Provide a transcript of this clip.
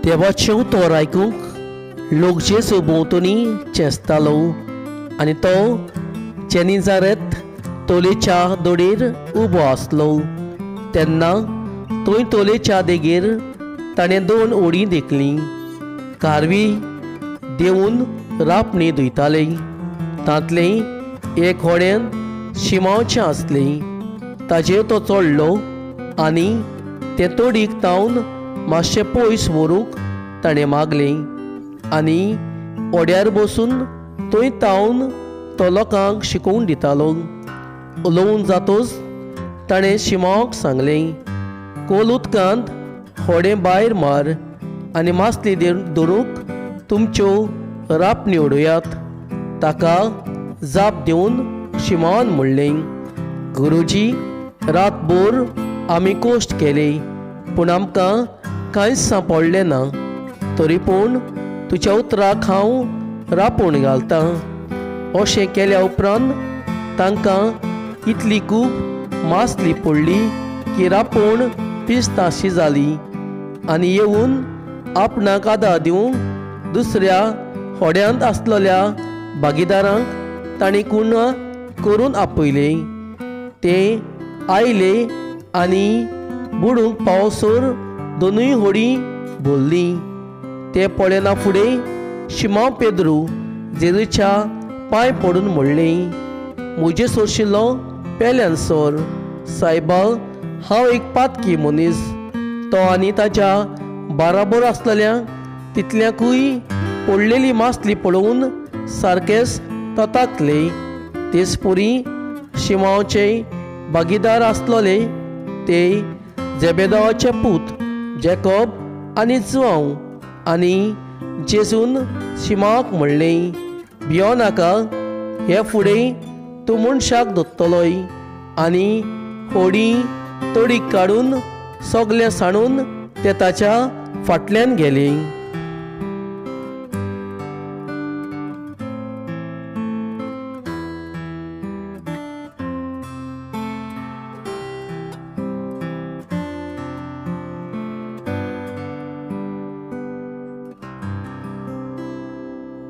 देवाचें उतर आयकूंक लोक जेजू भोंवतणी चेंचतालो आनी तो जेनिजारेत तोलेच्या दोडीर उबो आसलो. तेन्ना थंय तोलेच्या देगेर ताणें दोन ओडी देखली. कारवी देंवून रापणी धुयताले. तांतलें एक होड्यान शिमांवचें आसलें. ताजेर तो चडलो आनी तें तोडीक तावन मातशें पयस व्हरूंक ताणें मागलें आनी ओड्यार बसून थंय तावन तो लोकांक शिकोवन दितालो. उलोवन जातोच ताणें शिमांवाक सांगलें, कोल उदकांत होडें भायर मार आनी मासली धरूंक तुमच्यो रापणी उडयात. ताका जाप दिवन शिमांवान म्हणलें, गुरुजी, रातभर आमी कश्ट केले पूण आमकां कांयच सांपडलें ना. तरी पूण तुज्या उतराक हांव रापोण घालतां. अशें केल्या उपरांत तांकां इतली खूब मासली पडली की रापोण पिस्ताशी जाली आनी येवन आपणाक आदार दिवंक दुसऱ्या होड्यांत आसलेल्या भागीदारांक तांणी कुणा करून आपयले. ते आयले आनी बुडूंक पावसर दोनूय होडी भरलीं. ते पळयना फुडें शिमांव पेद्रू जेजूच्या पांय पडून म्हणलें, म्हजे सोरशिल्लो पेल्यान सर सायबा, हांव एक पातकी मनीस. तो आनी ताच्या बाराबोर आसलेल्या तितल्याकूय पडलेली मासली पळोवन सारकेच तताकले. तेच पुरी शिमांवचे भागीदार आसलेले ते जेबेदावाचे पूत जेकॉब आनी जुआंव. आनी जेजून शिमांवाक म्हणलें, भियो नाका, हे फुडें तूं मनशाक धरतलोय. आनी होडी तडीक काडून सगलें सांडून ते ताच्या फाटल्यान गेले.